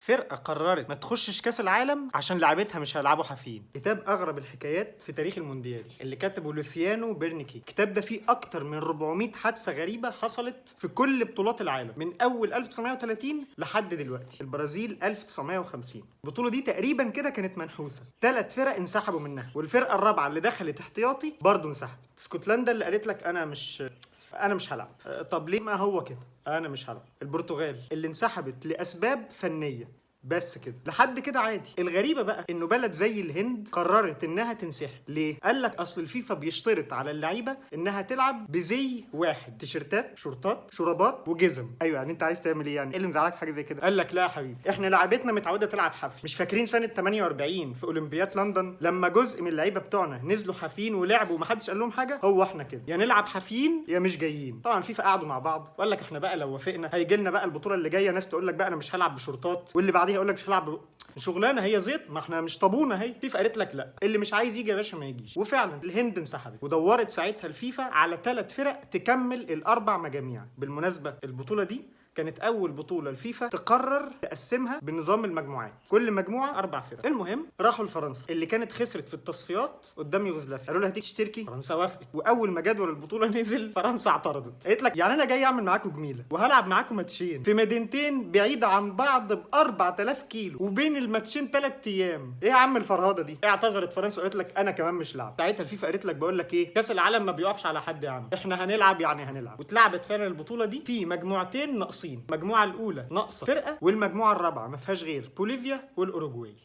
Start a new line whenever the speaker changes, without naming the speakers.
فرقه قررت ما تخشش كاس العالم عشان لعيبتها مش هيلعبوا حافيين. كتاب اغرب الحكايات في تاريخ المونديال اللي كتبه لوثيانو بيرنيكي. الكتاب ده فيه اكتر من 400 حادثه غريبة حصلت في كل بطولات العالم من اول 1930 لحد دلوقتي. البرازيل 1950، البطولة دي تقريبا كده كانت منحوسه، 3 فرق انسحبوا منها، والفرقة الرابعة اللي دخلت احتياطي برضه انسحبت. اسكتلندا اللي قالت لك انا مش هلعب. طب ليه؟ ما هو كده، انا مش هلعب. البرتغال اللي انسحبت لاسباب فنية بس كده، لحد كده عادي. الغريبة بقى انه بلد زي الهند قررت انها تنسحب. ليه؟ قال لك اصل الفيفا بيشترط على اللعيبة انها تلعب بزي واحد، تيشيرتات، شورتات، شرابات وجزم. ايوه يعني انت عايز تعمل ايه يعني؟ ايه اللي مزعلك في حاجة زي كده؟ قال لك لا يا حبيبي، احنا لعيبتنا متعوده تلعب حافي. مش فاكرين سنة 48 في اولمبياد لندن لما جزء من اللعيبة بتوعنا نزلوا حافيين ولعبوا ومحدش قال لهم حاجة؟ هو احنا كده، يا نلعب حافيين يا مش جايين. طبعا فيفا قعدوا مع بعض وقال لك احنا بقى لو وافقنا هيجي لنا بقى البطولة اللي جاية ناس تقول لك بقى انا مش هلعب بشورتات، واللي بعديها يقول لك مش هلعب شغلانة هي زيت، ما احنا مش طابونه اهي. فيفا قالت لك لا، اللي مش عايز يجي يا باشا ما يجيش. وفعلا الهند انسحبت، ودورت ساعتها الفيفا على 3 فرق تكمل الاربع مجاميع. بالمناسبة البطولة دي كانت اول بطوله الفيفا تقرر تقسمها بنظام المجموعات، كل مجموعة 4 فرق. المهم راحوا لفرنسا اللي كانت خسرت في التصفيات قدام يوغوسلافيا، قالوا لها هتيجي تشتركي؟ فرنسا وافقت. واول ما جدول البطولة نزل فرنسا اعترضت، قالت لك يعني انا جاي اعمل معاكم جميلة وهلعب معاكم ماتشين في مدينتين بعيدة عن بعض ب 4000 كيلو وبين الماتشين 3 ايام، ايه يا عم الفرهده دي؟ اعتذرت فرنسا وقالت لك انا كمان مش لاعب. ساعتها الفيفا قالت لك بقول لك ايه، كاس العالم ما بيقفش على حد يا عم، احنا هنلعب يعني هنلعب. واتلعبت فعلا البطولة دي في مجموعتين ناقصين، المجموعة الاولى ناقصه فرقه، والمجموعة الرابعة ما فيهاش غير بوليفيا والاوروجواي.